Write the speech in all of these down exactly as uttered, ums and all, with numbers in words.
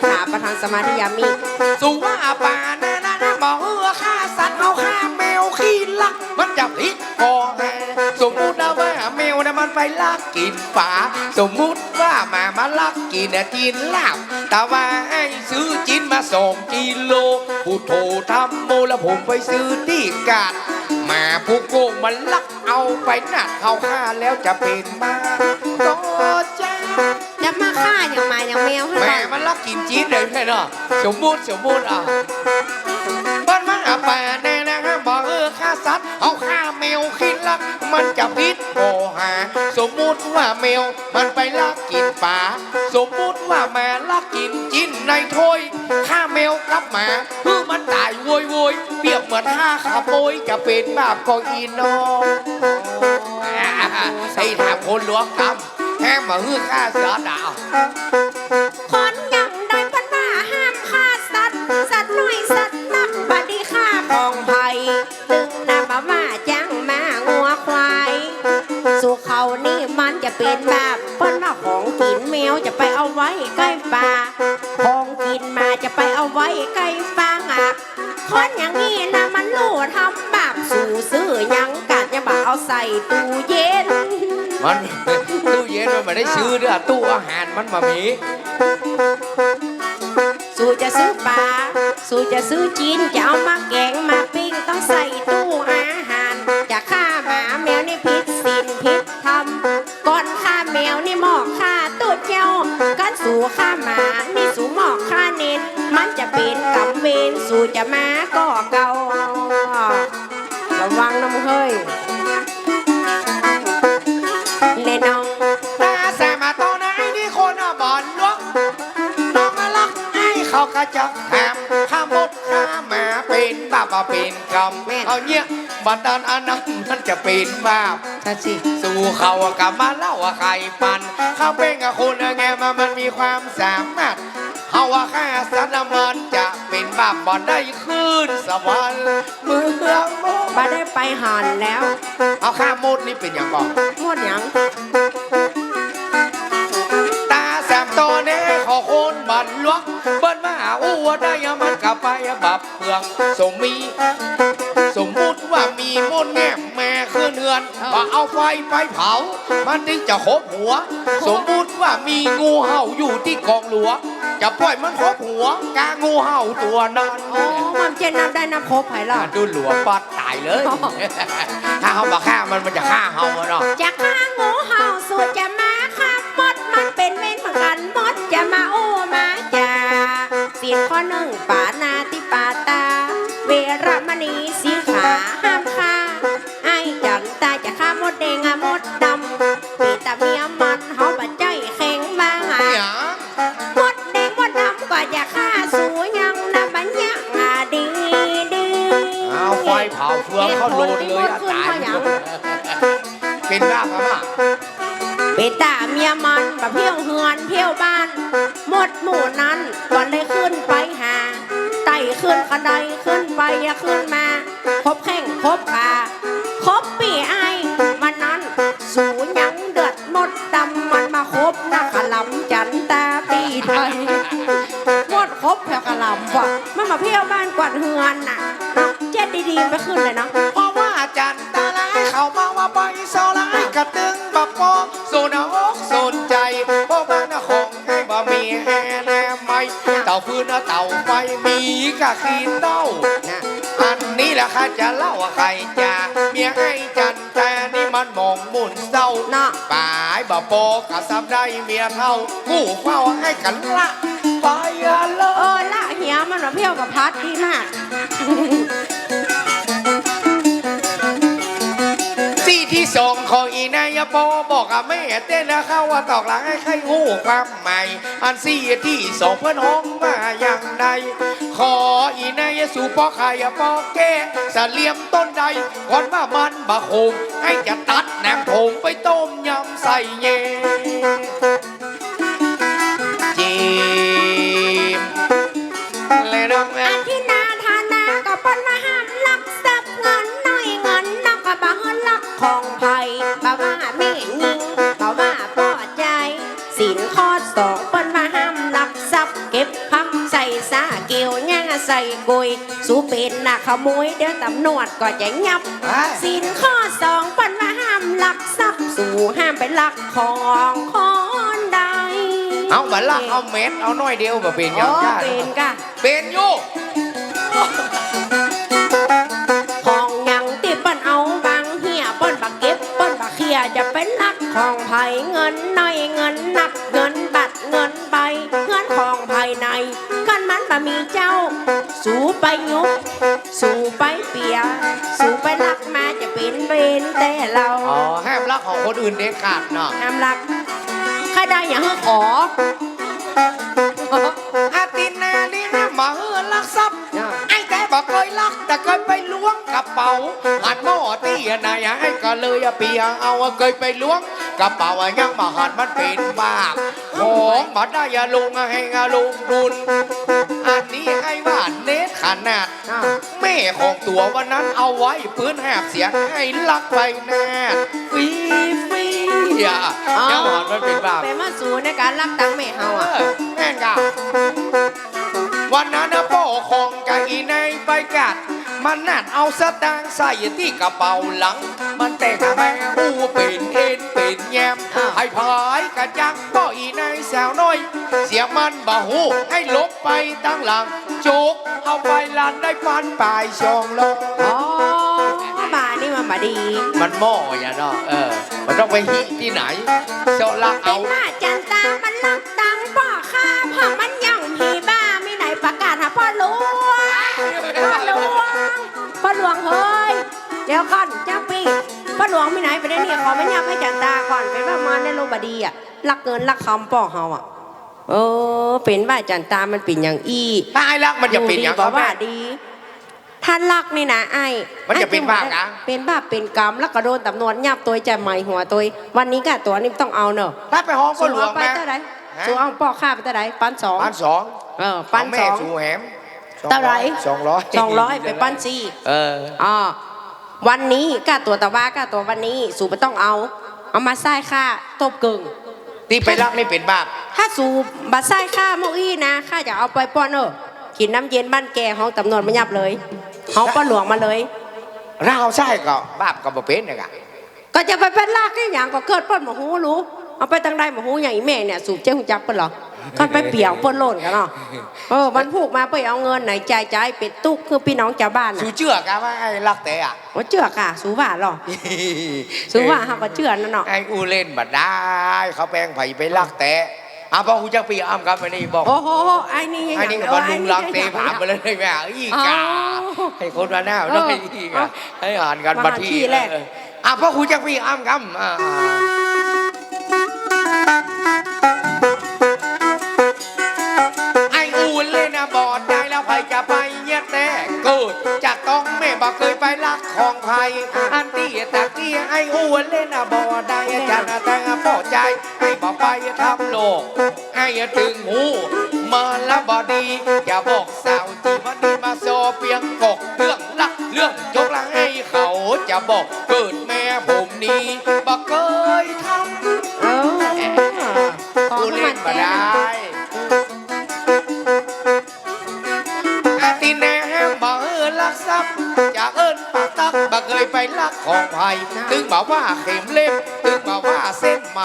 ค่ะ ประธานสมาธิยามนี้ สุว่าป่านานานะ บ่หื้อฆ่าสัตว์ เอาฆ่าแมวขี้ลัก มันจะผิดข้อหา สมมุติว่าแมวน่ะมันไปลักกิ๋นป๋า สมมุติว่าหมามาลักกิ๋นน่ะจีนลาบ แต่ว่าไอ้ซื้อจีนมาสองกิโล พุทโธธัมโม แล้วผมไปซื้อตี้กาด หมาผู้โกงมันลัก เอาไปนะ เอาฆ่าแล้วจะเป๋นบาป ก็จะ จะมาฆ่าอย่างหมาอย่างแมวเหรอ แหม มันลักกิ๋นจีนเลยแม่เนาะ สมมุติ สมมุติ อ่ะ เปิ้นว่าป่านานานะ บ่หื้อฆ่าสัตว์ เอาฆ่าแมวขี้ลัก มันจะผิดข้อหา สมมุติว่าแมว มันไปลักกิ๋นป๋า สมมุติว่าหมาลักกิ๋นจีนในถ้วย ฆ่าแมวกับหมา หื้อมันต๋ายโวยโวย เปรียบเหมือนฆ่าขโมย จะเป๋นบาปก่ออี้น้อง ไอ้ถามคนหลวงกำ แฮมบ่หื้อฆ่าสัตว์ดาว คนอย่างใดเปิ้นว่าห้ามฆ่าสัตว์ สัตว์น้อยสัตว์นัก บ่ดีฆ่าของใผ ตึงนะบ่ว่าจ๊างม้างัวควาย สู่เขานี่มันจะเป๋นบาป เปิ้นว่าของกิ๋นแมวจะไปเอาไว้ใก้ป๋า ของกิ๋นหมาจะไปเอาไว้ใก้ป๋า คนอย่างอี้นะมันลู่ทำบาป สู่ซื้อหยังกัดยังบ่เอาใส่ตู้เย็น มัน ตู้เย็นมันบ่ได้ซื้อเด้อ ตู้อาหารมันบ่มี สู่จะซื้อป๋า สู่จะซื้อจีน จะเอามาแก๋งมาปิ้ง ต้องใส่ตู้อาหาร จะฆ่าหมาแมวนี่ผิดศีลผิดธรรม ก่อนฆ่าแมวนี่มอกฆ่าตุ๊ดเย้า กันสู่ฆ่าหมานี่สู่มอกฆ่าเนน มันจะเป๋นกรรมเวร สู่จะมาก่อเก่า ระวังนะมึงเฮ้ย แลน้อง ต๋าแสมมาต๋อนไหนนี่คนอ่ะบ่อนหลวง น้องมาลักไอ้เขาก็จะห้าม ฆ่ามดฆ่าหมาเป๋นบาปบ่เป๋นกรรม แม่น เอาเนี่ย บ่ตันอันนั้นมันจะเป๋นบาป ใช่สิ สู่เขาก็มาเล่าว่าใครปัน เขาเป๋นกับคนแงมามันมีความสามารถ เฮาว่าฆ่าสัตว์มันจะเป๋นบาป บ่ได้ขึ้นสวรรค์เมืองมนต์ บ่ได้ไปหั้นแล้ว เอาฆ่ามดนี่เป๋นหยังก่อ มดหยัง ต๋าแสมต๋อนนี้ขอคนบ่อนหลวง เปิ้นมาอู้ว่าได้มันก็ไปบาปเปลือง สมมี สมมุติว่ามีมดแงมมาขึ้นเฮือน เออ บ่เอาไฟไปเผา มันจึงจะขบหัว ขบ สมมุติว่ามีงูเห่าอยู่ตี้กองหลัว จะป่อยมันขบหัวกางูเห่าตั๋วนั้น อ๋อ มันจะนับได้นับขบใผล่ะ อ่ะ ดูหลัวปัดต๋ายเลย ถ้าเฮาบ่ฆ่ามัน มันจะฆ่าเฮาอะเนาะ จะฆ่างูเห่าสู่จะมาฆ่ามด มันเป๋นเวรเหมือนกั๋น มดจะมาอู้มาจ๋า ศีลข้อนึ่ง ปาณาติปาตา เวระมณี สีขาห้ามฆ่า ไอ้จั๋นต๋าจะฆ่ามดแดงอะมดดำ เป๋นต๋าเมียมันเฮาบ่ใจ้แข็งว่า เนี่ย มดแดงมดดำก็อย่าฆ่า สูยังนะบ่ยากอ่ะดีดี อ้าว ไฟเผาเฟืองเข้าโลนเลยอะ เหตุผลที่มดขึ้น ต๋าย เพราะหยัง เป๋นบ้าพม่า เป๋นต๋าเมียมันบ่เผี้ยวเฮือนเผี้ยวบ้าน มดหมู่นั้นบ่ได้ขึ้นไปหา ไต่ขึ้นกระไดขึ้นไปอย่าขึ้นมา ขบแข้งขบขา ขบปี้อ้าย วันนั้น สูยังเดือดมดดำ มันมาขบนะกะหล่ำจั๋นต๋าปี้ไทย มดขบแผวกะหล่ำว่ะ มันมาเผี้ยวบ้านกวาดเฮือนน่ะ เนาะ เจ๊ดีๆ ไปขึ้นเลยเนาะ เพราะว่าจั๋นต๋าลายเขามาว่าไปซอลายกะตึงบ่ปอ สนอกสนใจ๋ เพราะบ้านของไอ้บ่มีอนามัย เต๋าฟืนเต๋าไฟมีกะขี้เถ้า น่ะ อันนี้แหละข้าจะเล่าว่าใครจะ เมียไอ้จั๋น ต๋านี่มันหมองมุ่นเศร้า เนาะ ป๋ายบ่ปอกะซ้ำได้เมียเฒ่า กู้เฝ้าไอ้กั๋นละ ไปอะเลย เออ ละเหียมันมาเผี้ยวบ่พัดดีมาก ซี่ตี้สองของอีนายปอบอกกับแม่เต้นนะข้าว่าตอกหลังไอ้ใค่ฮู้ความหมาย อันซี่ตี้สองเปิ้นฮ้องว่าอย่างใด ขออีนายสู่ปอไข่ปอแก้ เสลียมต้นใด ก่อนว่ามันบ่ขม ไอ้จะตัดแหนมโถงไปต้มยำใส่แยม จีบ และน้องแอ อัน นทินาทานาก็เปิ้นว่าห้ามลักทรัพย์ เงินน้อยเงินนักก็บ่หื้อลักของใผ บ่ว่าแม่ญิง บ่ว่าป้อจาย ศีลข้อสองเปิ้นว่าห้ามลักทรัพย์ เก็บ ผักใส่สาเกียวหญ้าใส่กุย สูเป๋นนักขโมย เดี๋ยวตำรวจก็จะยับ อ่า ศีลข้อสองเปิ้นว่าห้ามลักทรัพย์ สูห้ามไปลักของคนใด เอา บ่ลัก เอาเม็ด เอาหน้อยเดียว บ่เป๋นหยัง อ๋อ จ้า เป๋นก่ะ เป๋นอยู่ ของหยังตี้เปิ้นเอาบางเหีย เปิ้นบ่เก็บ เปิ้นบ่เคียร์ จะไปลักของใผ เงินน้อยเงินนัก เงินบาทเงินใบ เงินของภายใน คันมันบ่มีเจ้า สูไปยุบ สูไปเปีย สูไปลักมาจะเป๋นเวรแต๊เล่า อ๋อ ห้ามลักของคนอื่นเด็ดขาดเนาะ ห้ามลัก ใค่ได้หยังหื้อขอ อาตินานี่นะ บ่หื้อลักทรัพย์ อ่า ไอ้แต๊บ่เกยลัก แต่เกยไปล้วงกระเป๋า หันหม้อตี้ไหน ไอ้ก็เลยเปียเอา เกยไปล้วงกระเป๋า ยังบ่หันมันเป๋นบาป ของบ่ได้อะลงแฮงอะลงทุน อันนี้ไอ้ว่าเด็ดขนาด อ่า แม่ของตั๋ววันนั้นเอาไว้ปื้นหาบเสียง ไอ้ลักไปนาด ฟรีๆ อะ อ๋อ ยังบ่หันมันเป๋นบาป เป๋นว่าสูในก๋านลักตังค์แม่เฮาอะ เออ แม่นก่ะ วันนั้นนะป้อของกับอี่นายไปกัด มันนั่นเอาสตางค์ใส่ตี้กระเป๋าหลัง มันแต่งแม่อู้เป๋นเอ็นเป๋นแยม อ่า ไอ้ผายกระจังป้ออี่นายสาวน้อย เสียมันบ่ฮู้ ไอ้หลบไปตังหลัง จกเอาไปลันได้ปันป๋ายสองร้อย อ๋อ บ่านี่มันบ่ดี มันหม้ออย่างเนาะ เออ มันต้องไปหิตี้ไหน เจาะลักเอา เป๋นว่าจันตามันลักตังค์ป้อข้า เพราะมันยังผีบ้า มีไหนประกาศหาป้อหลวง ป้อหลวง ป้อหลวงเฮ้ย เดี๋ยวก่อน เจ้าปี้ ป้อหลวงมีไหนไปได้นี่ ขอมายับให้จันตาก่อน เป๋นว่ามันในโลกบ่ดีอะ ลักเงินลักคำป้อเฮาอะ เออ เป๋นว่าจันตามันเป๋นอย่างอี้ ถ้าไอ้ลักมันจะเป๋นอย่าง อยู่ดีบ่ว่าดี ถ้าลักนี่นะไอ้ มันจะเป๋นบาปกะ เป๋นบาปเป๋นกรรม แล้วก็โดนตำรวจยับตวย จะไหม้หัวตวย วันนี้ก้าตั๋วนี่ต้องเอาเนาะ ถ้าไปฮ้องป้อหลวง สูเอาไป นะ เต้าใด ฮะ สูเอาป้อข้าไปเต้าใด ปันสอง ปันสอง เออ ปันสอง เอาแม่สูแหม เต้าใด สองร้อย สองร้อย ไปปันสี่ เออ อ๋อ วันนี้ก้าตั๋วตะวา ก้าตั๋ววันนี้ สูบ่ต้องเอา เอามาใซ้ข้าตบเกิ่ง ตี้ไปลักนี่เป๋นบาป ถ้าสูบ่ใซ้ข้าเมื่ออี้นะ ข้าจะเอาไปป้อเน่อ กิ๋นน้ำเย็นบ้านแก ฮ้องตำรวจมายับเลย ฮ้องป้อหลวงมาเลย ถ้าเอาใซ้ก็บาปก็บ่เป๋นนะกะ ก็จะไปเป๋นลักอี้หยัง ก็เกิดเปิ้นบ่ฮู้ลู เอาไปตังใดบ่ฮู้ อย่างอี่แม่เนี่ย สูเจ้าฮู้จักเปิ้นเหรอ ก็ไปเปียกเปิ้นโล่นกะเนาะ เออ วันพูกมาเปิ้นเอาเงินไหนจ่าย จ่ายเป๋นตุ๊กคือปี้น้องจาวบ้านน่ะ สูเจื้อกะว่าไอ้ลักแต๊อะ บ่เจื้อกะ สูว่าเหรอ สูว่าเฮาก็เจื้อนั่นเนาะ ไอ้อู้เล่นบ่ได้ เขาแป้งใผไปลักแต๊ อ่ะ ป้อฮู้จักปี้อ้ำกำ อันนี้บอก โอ้โห ไอ้นี่ ไอ้นี่ก็ เออ บ่ลุงลัง ไอ้นี่ เตะผามไปเลยแม่ อีกา อ๋อ ให้คนมาหน้า เออ น้อยอีกา เอา ให้หันกัน มา มา หัน ที่ ที่แรก เออ อ่ะ ป้อฮู้จักปี้อ้ำกำ อ่ะ ไอ้อู้เล่นนะบ่ได้แล้ว ใผจะไปเยียะแต๊ เกิดจะต้องแม่บ่เกยไปลักของใผ อันตี้ตะกี้ไอ้อู้เล่นนะบ่ได้ จันตาป้อใจ๋ ไอ้บ่ไปทำโลก ไอ้ตึงฮู้ มาละบ่ดี จะบอกสาวจี๋วันนี้มาซอเปียงกอก เรื่องลักเรื่องจกละไอ้เขาจะบอก เกิดแม่ผมนี้บ่เกยทำ เออ ขอ อู้เล่นบ่ได้ ให้มันแจ้ง อาติแนแฮมบ่หื้อลักทรัพย์ จะเอิ้นปากตัก บ่เกยไปลักของใผ ตึงบ่ว่าเข็มเล็บ ตึงบ่ว่าเส้นไหม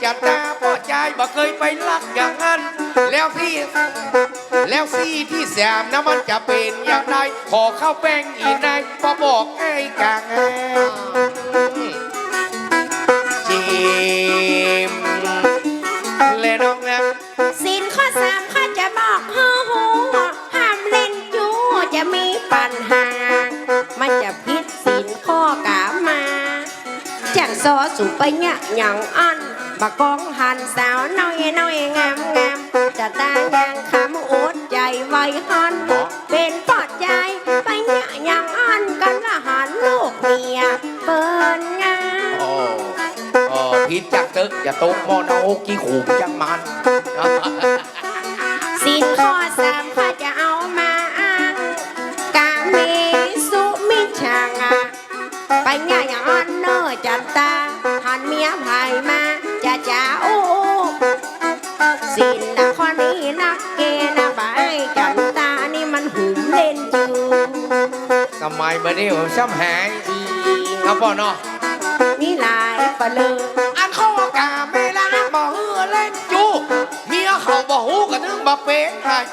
จันตาป้อใจ๋บ่เกยไปลักอย่างนั้น แล้วตี้ แล้วตี้ตี้สามนะมันจะเป๋นอย่างใด ขอเข้าแป้งอี่นายป้อบอกไอ้กาง จิ๋ม และน้องนะ ศีลข้อสามข้าจะบอกหื้อฮู้ ห้ามเล่นจู้จะมีปัญหา มันจะผิดศีลข้อกามา จั่งซอสูไปเยียะหยังอั้น บ่กองหันสาวน้อยน้อยงามงาม จะตายยังคำอดใจ๋ไว้หั้น เป๋นป้อใจ๋ไปเยียะหยังอั้น กันละหันลูกเมียเปิ้นงาม โอ้ โอ้ ผิดจักเต๊อะ อย่าตกหม้อนรกขี้ขุมจังมัน ศีลข้อสามข้าจะเอามาอ้าง กาเมสุมิจฉา ไปเยียะหยังอั้นเน่อจันตา หันเมียใผมา จะจ๋าอู้อู้ ศีลนะข้อนี้นักเกนะ ใหม่บ่านี้ซ้ำหาย เอาป้อเนาะ มีหลายปะเลย อันเขาว่ากาเมลาบ่หื้อเล่นจู๊ เมียเขาบ่ฮู้ก็นึ่งบ่เป๋นหยัง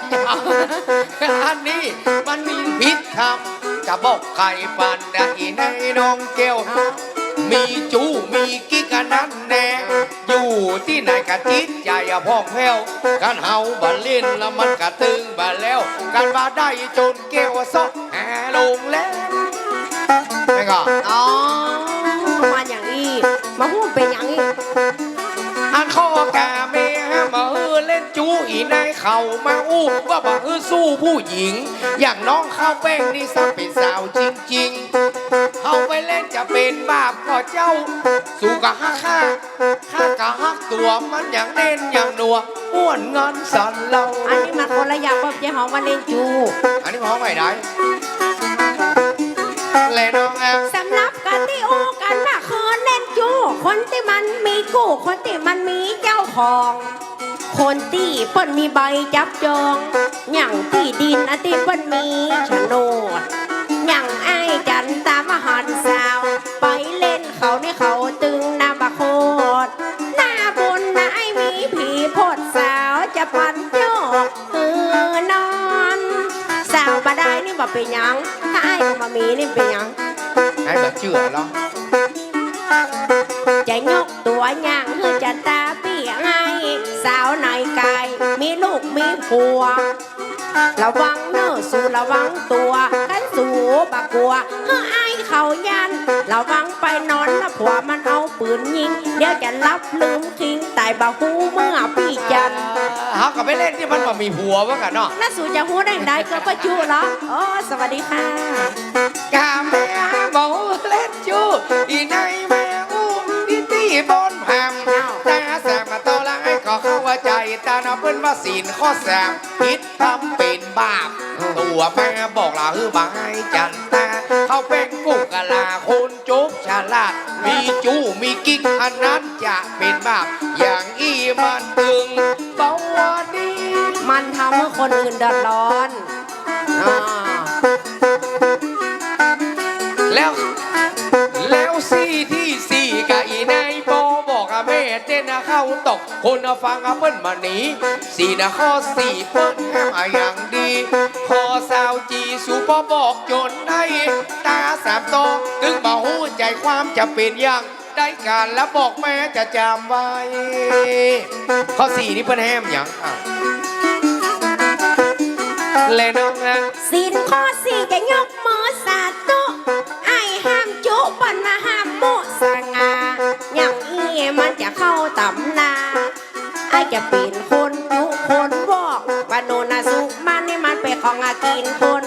อันนี้มันมีผิดธรรม จะบอกใค่ปานใดในน้องแก้ว มีจู๊มีกิ๊กอันนั้นแน่ อยู่ตี้ไหนก็จิตใจ๋อะผ่องแผ้ว คันเฮาบ่เล่นแล้วมันก็ตึงบ่แล้ว กันว่าได้จนแก้วซอกหาโรงแรม แม่นก่อ อ๋อ มาอย่างอี้ มาฮู้เป๋นอย่างอี้ อันเขาว่ากาเมลาบ่หื้อเล่นจู๊ อีนายเขามาอู้ว่าบ่หื้อสู้ผู้หญิง อย่างน้องข้าวแป้งนี่ซ้ำเป๋นสาวจริงๆ เฮาไปเล่นจะเป๋นบาปก่อเจ้า สูก็ฮักข้า ข้าก็ฮักตั๋ว มันอย่างแน่นอย่างหนัว ม่วนงันสันเลา อันนี้มันคนละอย่างกับเจ๊ฮ้องว่าเล่นจู๊ อันนี้ฮ้องใหม่ได้ แลน้องแอม สำหรับคนตี้อู้กั๋นว่าคนเล่นจู๊ คนตี้มันมีกู้ คนตี้มันมีเจ้าของ คนตี้เปิ้นมีใบจับจอง อย่างตี้ดินอันตี้เปิ้นมีโฉนด อย่างไอ้จันต๋าบ่หันสาว ไปเล่นเขานี่เขาตึงนับบ่โคตร หน้าบุญนะไอ้มีผีโพด สาวจะปันจอกหื้อนอน สาวบ่ได้นี่บ่เป๋นหยัง ถ้าไอ้บ่มีนี่เป๋นหยัง ไอ้บ่เจื้อลอ จะยกตั๋วอย่างหื้อจันต๋าปี้ไอ้ สาวไหนใก่มีลูกมีผัว ระวังเน่อสูระวังตั๋ว คันสูบ่กั๋วหื้อไอ้เขาย้าน ระวังไปนอนแล้วผัวมันเอาปืนยิง เดี๋ยวจะหลับลืมคิง ต๋ายบ่ฮู้เมื่อปี้จัน เฮาก็ไปเล่นตี้มันบ่มีผัวว่ากั๋นเนาะ แล้วสูจะฮู้ได้ใดก็บ่จู๊ลอ โอ้ สวัสดีค่ะ กาเมลาบ่หื้อเล่นจู๊ อีนายแม่อู้ตี้ตี้บนผำ ต๋าสามต่อหลังก็เข้าใจ๋ ต๋าเปิ้นว่าศีลข้อสาม ผิดธรรมเป๋นบาป ตั๋วมาบอกละหื้อบ่ายจันต๋า เขาเป๋นกู้กะลาคนจบฉลาด มีจู๊มีกิ๊กอันนั้นจะเป๋นบาป อย่างอี้มันตึงบ่ดี มันทำหื้อคนอื่นเดือดร้อน อ่า แล้ว แล้วสี่ตี้สี่กะอีนายปอบอกอะแม่เจ๊นอะเข้าตอก คนอะฟังอะเปิ้นบ่หนี ศีลข้อสี่เปิ้นห้ามอะอย่างดี ข้อซาวจีสูปอบอกจ๋นได้ ต๋าสามต่อ ตึงบ่ฮู้ใจ๋ความจะเป๋นอย่าง ได้ก๋านแล้วบอกแม่จะจ๋ำไว้ ข้อสี่นี่เปิ้นห้ามหยัง อ้าว แลน้องนะ ศีลข้อสี่จะยกมือสาธุ ไอ้ห้ามจุ เปิ้นมาห้ามมุสา อย่างอี้มันจะเข้าต๋ำรา ไอ้จะเป๋นคนจุคนวอก บ่าโน่นน่ะสุกมันนี่มันเป๋นของหากิ๋นคน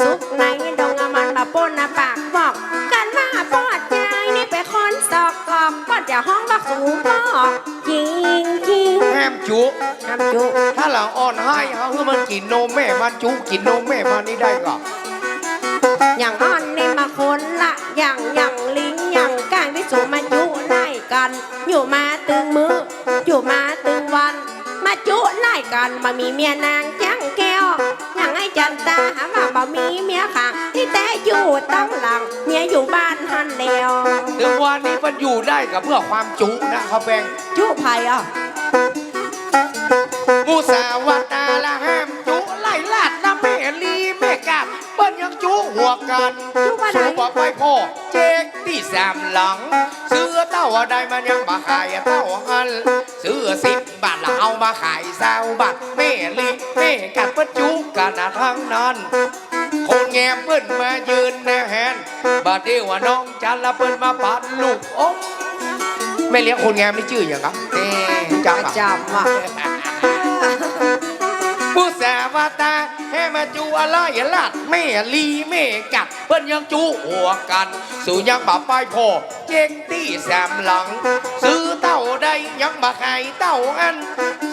สุกในดงอะมันบ่ป้นอะปากบอก กันว่าปอดยายนี่เป๋นคนสอกกอก เปิ้นจะฮ้องว่าสูปอก จริงจริง ห้ามจุ ห้ามจุ ถ้าละอ่อนไห้ เฮาหื้อมันกิ๋นนมแม่มัน จุกิ๋นนมแม่มันนี่ได้ก่อ อย่างอ่อนนี่มาคนละอย่าง อย่างลิง อย่างก้างตี้สูมาจุไล่กั๋น อยู่มาตึงมื้อ อยู่มาตึงวัน มาจุไล่กั๋น บ่มีเมียนางจั้งแก้ว อย่างไอ้จันต๋าหาว่าบ่มีเมียข้าง ตี้แต๊อยู่ตังหลัง เมียอยู่บ้านหั้นแล้ว ตึงวันนี้เปิ้นอยู่ได้ก็เปื้อความจุนะ ข้าวแป้ง จุใผอะ มุสาวาทาละห้ามจุ ไล่ลาดนะแม่ลีแม่กาด เปิ้นยังจุหัวกั๋น จุว่าใด สูบ่ไปผ่อเจ๊กตี้สามหลัง ซื้อเต้าใดมันยังบ่ขายเต้าหั้น ซื้อสิบบาทละเอามาขายซาวบาท แม่ลีแม่กาดเปิ้นจุกั๋นนะตังนั้น คนแงมเปิ้นมายืนหน้าแฮน บ่าเดี่ยวว่าน้องจันละเปิ้นมาปัดลูกอม แม่เลี้ยงคนแงมนี่จื้อหยังครับ เอ๊ะ รู้จักปะ จ๋ำอะ มุสาวาทา แห่มาจุอะไล่ลาด แม่ลีแม่กาด เปิ้นยังจุหัวกั๋น สูยังบ่ไปผ่อเจ๊กตี้สามหลัง ซื้อเต้าใดยังบ่ขายเต้าอั้น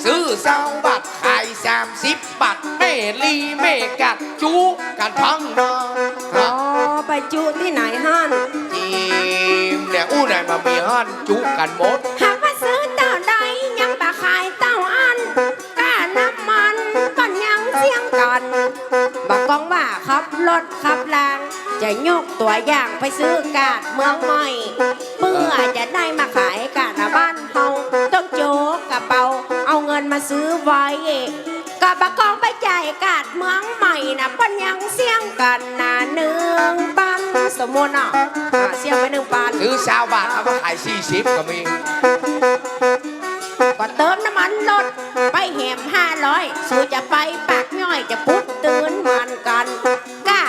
ซื้อซาวบาทขายสามสิบบาท แม่ลีแม่กาดจุกั๋นตังนั้น อ๋อ ไปจุตี้ไหนหั้น จีมเนี่ย อู้ไหนบ่มีหั้น จุกั๋นหมด หากว่าซื้อเต้าใดยังบ่ขายเต้าอั้น ก้าน้ำมันเปิ้นยังเสี้ยง กั๋น บ่ากองว่าขับรถขับราง จะยกตั๋วอย่างไปซื้อก๋าดเมืองใหม่ เปื้อจะได้มาขายก๋าดบ้านเฮา ต้องโจ๊กกระเป๋า เอาเงินมาซื้อไว้ ก็บ่ากองไปจ่ายก๋าดเมืองใหม่นะ เปิ้นยังเสี้ยงกั๋นนะ หนึ่งปัน สมมุติเนาะ อ่า เสี้ยงไปหนึ่งปัน ซื้อซาวบาท เอามาขายสี่สิบก็มี ก็เติมน้ำมันรถไปแหมห้าร้อย สูจะไปปากย้อยจะปุ๊ดตื่นเหมือนกั๋น ก้า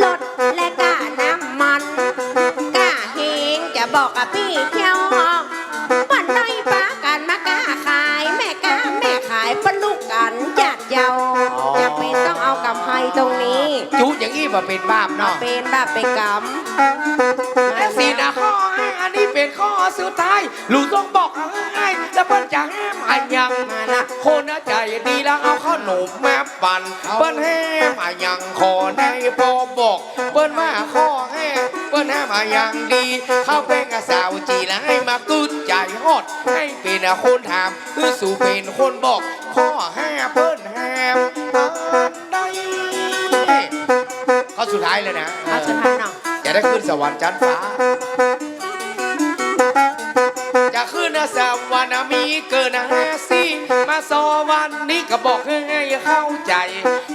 รถและก้าน้ำมัน ก้าแฮงจะบอกกับปี้เจ้า เปิ้นได้ปากั๋นมาก้าขาย แม่ก้าแม่ขายเปิ้นลุกกั๋นจ๊าเจ้า อ๋อ จำเป๋นต้องเอาก๋ำไรตรงนี้ จุอย่างอี้บ่เป๋นบาปเนาะ บ่เป๋นบาปเป๋นกรรม อันนี้นะข้อห้า อันนี้เป๋นข้อสุดท้าย ลุงต้องบอกให้ แล้วเปิ้นจะแฮมอะหยังนะ คนใจ๋ดีแล้วเอาเข้าหนมมาปัน เปิ้นแฮมอะหยังขอได้ปอบอก เปิ้นว่าข้อห้า เปิ้นแฮมอะหยังดี ข้าวแป้งกับซาวจี๋แล้วให้มากึ๊ดใจ๋ฮอด ให้เป๋นคนถาม หื้อสูเป๋นคนบอก ข้อห้าเปิ้นแฮมอันใด ข้อสุดท้ายเลยนะ ข้อสุดท้ายเนาะ จะได้ขึ้นสวรรค์จั๊นฟ้า จะขึ้นสวรรค์มีเกินห้าสี่ มาสวรรค์นี้ก็บอกหื้อให้เข้าใจ๋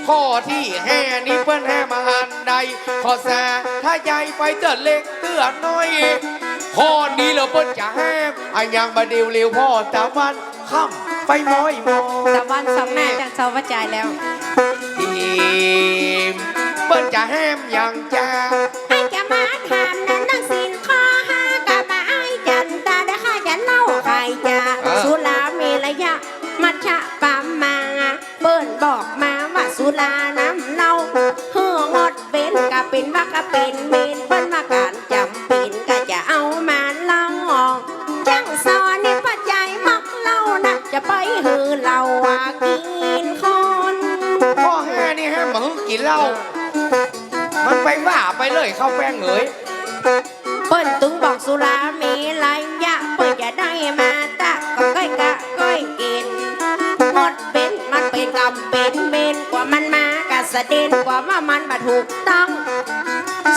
ข้อตี้ห้านี้เปิ้นแฮมอันใด ข้อสามถ้าใหญ่ไปเตื้อเล็กเตื้อน้อย ข้อนี้แล้วเปิ้นจะแฮมอะหยังบ่าเดียวเร็ว พอตะวันค่ำไปม้อยมอง ตะวันส่องหน้าจั๊นเจ้าว่าจ๋ายแล้ว เปิ้นจะแฮมหยังจ๊ะ ไอ้จะมาถามนั้นนะ ศีลข้อห้าก็บ่อ้ายจั๋นตาได้ ข้าจะเล่าขายจ๋า อ่า สุราเมรยะ มัชฌะปะมา เปิ้นบอกมาว่าสุราน้ำเหล้า หื้องดเว้นก็เป๋นว่าก็เป๋นเวร เปิ้นว่าก๋านจ๋ำเป๋นก็จะเอามาเล่า จั้งซ้อนนี่ป้อใจ๋มักเหล้านัก จะไปหื้อเหล้าว่ากิ๋นคน ข้อห้านี่ห้ามบ่หื้อกิ๋นเหล้า มันไปว่าไปเลย ข้าวแป้งเอ๋ย เปิ้นตึงบอกสุราเมรยะ เปิ้นจะได้มาตะ ก็ก้อยกะก้อยกิ๋น งดเว้นมันเป๋นกรรมเป๋นเวร กว่ามันมาก็สะเด็น กว่าว่ามันบ่ถูกต้อง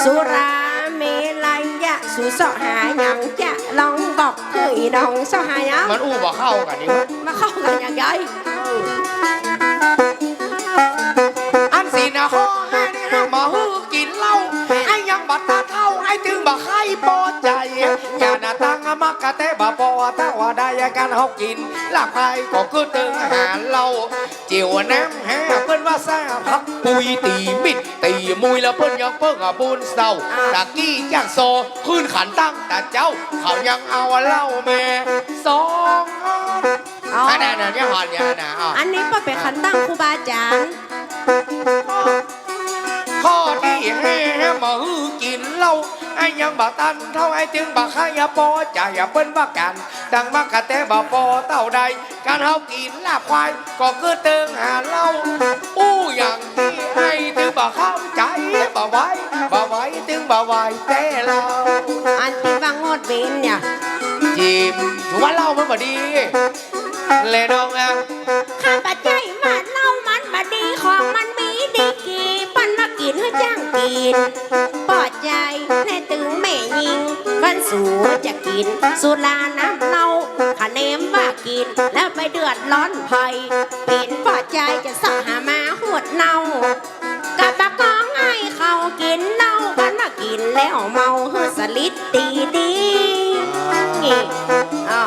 สุราเมรยะ สูเซาะหาหยังจ๊ะ ลองบอกหื้ออีน้องเซาะหาหยัง มันอู้บ่เข้ากั๋นนี่วะ มาเข้ากั๋นอย่างใด อันศีลนะข้อห้านี่ห้ามบ่หื้อกิ๋นเหล้า ไอ้ยังบ่ตัดเถ้า ไอ้ตึงบ่ใค่ปอใจ๋ อย่าหน้าตังมากกะแต๊บ่ปอ ถ้าว่าได้ก๋านเฮากิ๋นลาบควายก็คือตึงหาเหล้า เจี๋ยวน้ำห้าเปิ้นว่าซาผักปุยตี๋มิตรตี๋มุย แล้วเปิ้นยังเปิ้งอะบุญเศร้า อ่า ตะกี้จากซอขึ้นขันตั้งตะเจ๊า เขายังเอาเหล้าแม่สองอัน อ๋อ อันนั้นเนี่ยหันเนี่ยนะ อ่ะ อันนี้ป้อเป๋นขันตั้งครูบาอาจ๋ารย์ ข้อตี้ห้าห้ามบ่หื้อกิ๋นเหล้า ไอ้ยังบ่ตันเถ้า ไอ้ตึงบ่ใค่ปอใจ๋ เปิ้นว่าก๋านตังมากกะแต๊บ่ปอ เต้าใดก๋านเฮากิ๋นลาบควายก็คือตึงหาเหล้า อู้อย่างตี้ไอ้ตึงบ่เข้าใจ๋ บ่ไหว บ่ไหว ตึงบ่ไหวแต๊เหล้า อันตี้ว่างดเว้นเนี่ย จี๋ ถือว่าเหล้ามันบ่ดี แลน้องอะ ข้าบ่ใจ้ว่าเหล้ามันบ่ดี ของมันมีดีกรี เปิ้นว่ากิ๋นหื้อจ้างกิ๋น ปอใจ๋ แน่ตึงแม่ญิง คันสูจะกิ๋นสุราน้ำเหล้า คะแนนว่ากิ๋นแล้วไปเดือดร้อนใผ เป๋นปอใจ๋จะเซาะหามาหวดเหล้า ก็บ่ากองไอ้เขากิ๋นเหล้า คันว่ากิ๋นแล้วเมาหื้อสลิดดีดี อ่า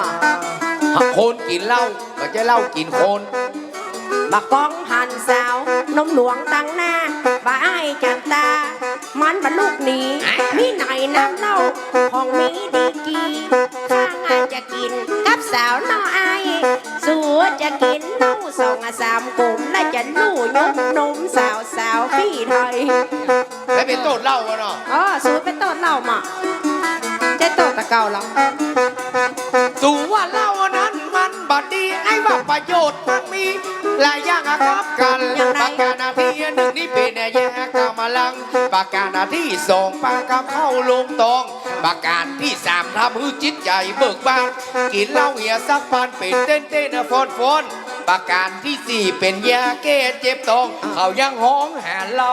คนกิ๋นเหล้า บ่ใจ้เหล้ากิ๋นคน บ่ากองหันสาวนมหลวงตังหน้า บ่าอ้ายจันตา มันบ่ลุกหนี มีไหนน้ำเหล้าของมีดีกรี ข้าอาจจะกิ๋นกับสาวน้อย สูจะกิ๋นเหล้าสองอะสามกลม แล้วจะลู่ยกนมสาวสาวปี้ไทย แล้วเป๋นโต้ษเหล้าอะเนาะ อ๋อ สูเป๋นโต้ษเหล้ามา ใจ้โต้ษตะเก่าเหรอ สูว่าเหล้านั้นมันบ่ดี ไอ้ว่าประโยชน์มันมีหลายอย่างอะครับกั๋น อย่างใด ประก๋านตี้นึ่งนี้เป๋นยากำลัง ประก๋านตี้สองปากับเข้าลงต๊อง ประก๋านตี้สามทำหื้อจิตใจ๋เบิกบาน กิ๋นเหล้าเหียสักปันเป๋นเต้นเต้นฟ้อนฟ้อน ประก๋านตี้สี่เป๋นยาแก้เจ็บต๊อง เขายังฮ้องหาเหล้า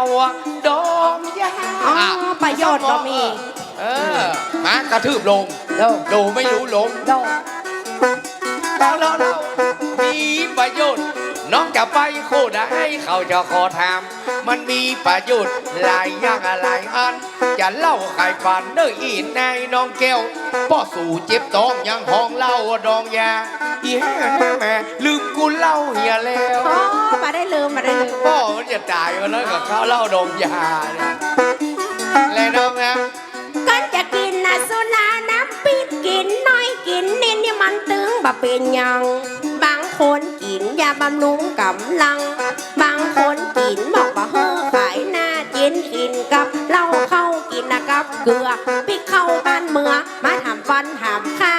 ดองยา อ๋อ ประโยชน์ก็มี เออ มากระทืบลง โด โดไม่รู้ลง โด เล่า เล่า เล่า มีประโยชน์ น้องจะไปโคดาไฮเขาจะขอถาม มันมีประโยชน์หลายอย่างหลายอัน จะเล่าขายปันเน่ออีนายน้องแก้ว ป้อสูเจ็บต๊องยังฮ้องเหล้าดองยา อีห่าแม่ลืมกูเหล้าเหียแล้ว อ๋อ บ่ได้ลืม บ่ได้ลืม ป้อมันจะต๋ายวันนั้นกับข้าวเหล้าดองยาเนี่ย แลน้องนะ ก่อนจะกิ๋นนะสุราน้ำปิด กิ๋นน้อยกิ๋นนิดนี่มันตึงบ่เป๋นหยัง บางคนกิ๋นยาบำรุงก๋ำลัง บางคนกิ๋นบอกบ่หื้อขายหน้า กิ๋นกิ๋นกับเหล้า เข้ากิ๋นนะกับเกลือ ปิ๊กเข้าบ้านเมือง มาถามฟันถามค่า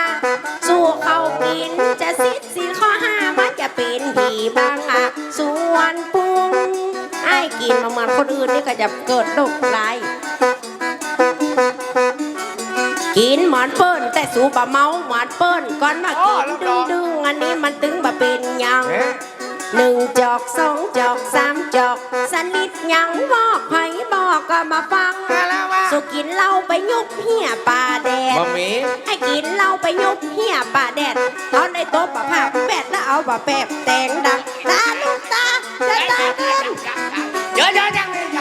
สู่เขากิ๋นจะสิทธิ์ศีลข้อห้า มันจะเป๋นผีบางอะ ส่วนปุ้ง ไอ้กิ๋นบ่เหมือนคนอื่นนี่ก็จะเกิดโรคร้าย กิ๋นเหมือนเปิ้น แต่สูบ่เมาเหมือนเปิ้น ก่อนมากิ๋น อ๋อ แล้ว ดึงๆ อันนี้มันตึงบ่เป๋นหยัง เอ๊ะ นึ่งจอก สองจอก สามจอก สนิทยังบอกใผบอกก็บ่ฟัง มาแล้ววะ สูกิ๋นเหล้าไปยุบเหียป่าแดด บ่มี ไอ้กิ๋นเหล้าไปยุบเหียป่าแดด เอาในโต๊ะปะผ้าแปดแล้วเอาบ่าแปบแตงดัง ตาลูกตา จะตาเดิน เดี๋ยวๆๆ